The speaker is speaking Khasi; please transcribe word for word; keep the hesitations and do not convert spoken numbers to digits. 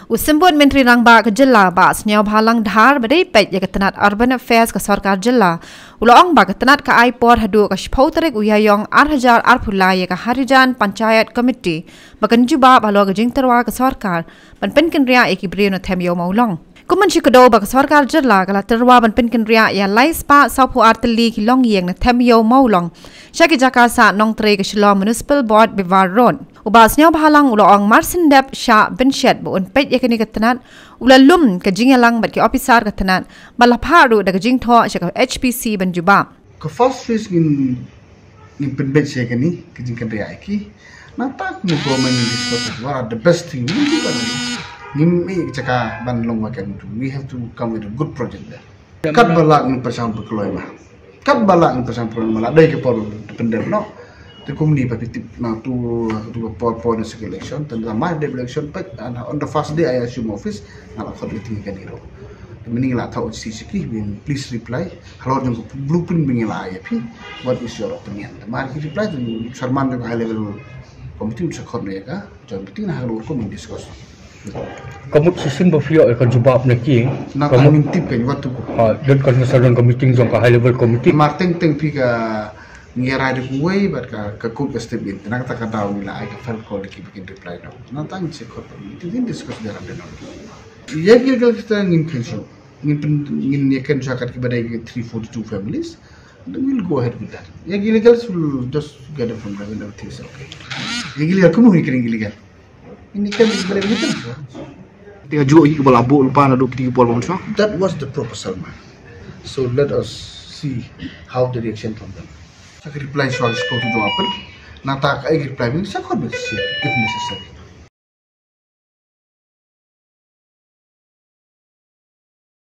U Symbud Myntri Rangbah ka jylla, Bah Sniawbhalang Dhar, ba dei peit ïa ka tnat Urban Affairs ka sorkar jylla, u la ong ba ka tnat ka ai por haduh ka shiphew tarik u Ïaïong ar hajar arphew lai ïa ka Harijan Panchayat Committee ba kan jubab halor ka jingtyrwa ka sorkar ban pynkynriah ïa ki briew na Them Ïew Mawlong. Kum ban shu kdew ba ka sorkar jylla ka la tyrwa ban pynkynriah ïa lai spah sawphew ar tylli ki longïing na Them Ïew Mawlong sha ki jaka sah nongtrei ka Shillong Municipal Board Bevar Road. U Bah Sniawbhalang u la ong mar shen dep shah bynshet ba un peit ïa kane ka tnat, u la lum ka jingïalang bad ki ophisar ka tnat, ba la phah ruh da ka jingthoh sha ka H P C ban jubab. Ka first phase ngin, ngin pynbeit sha kane ka jingkynriah ïa ki. Nangta kumno ko men ngin discuss what are the best thing ngin do. Ngim ïoh jaka ban long vacant. We have to come with a good project there. Katba lah ngin pyrshang pynkloi ma. Katba lah ngin pyrshang pynkloi ma, la dei ka por pyndep noh. Te kumne pat phi tip na tu, tu ka por, por na election, tang ma dep election pat, and on the first day I assume office, nga la khot meeting ïa kane ruh. Te mynne la thaw shisha ki, please reply. Halor jong ka blueprint ba ngi la ai ïa phi, what is your opinion? Te mar ki reply, te chairman jong ka high level committee un sa khot noh ïa ka joint meeting, na halor ko ngin discuss. Ka mut shisien ba phi ïoh ïa ka jubab na ki. Na ka mut ngin tip ka wat tu ko. Ha, don kan sa don ka meeting jong ka high level committee. Mar teng teng phi ka ngi rai da kuwei bad ka, ka kut ka step in. Te na kata ka daw ngi la ai ka file call da ki ba kin reply noh. Nangta ngin sa khot meeting, ngin discuss da ram da noh. Ïa ki legal kita ngin kheiñ shuh. Ngin pyn, ngin ïa kheiñ shuh kat ki ba dei ki three forty-two families. Then we'll go ahead with that. Ïa ki legals will just gather from there when everything is okay. Ïa ki legal kumno ngin kren ïa ki legal. Ini kan bere ni kan. Te nga ju ïa ki ba la buh lypa naduh kiti ki por ba mynshuwa. That was the proposal, man. So let us see how the reaction from them. Sa ka reply shuwa ki shuwa tu jong apen. Nangta ka ai reply min sa kon bit si if necessary.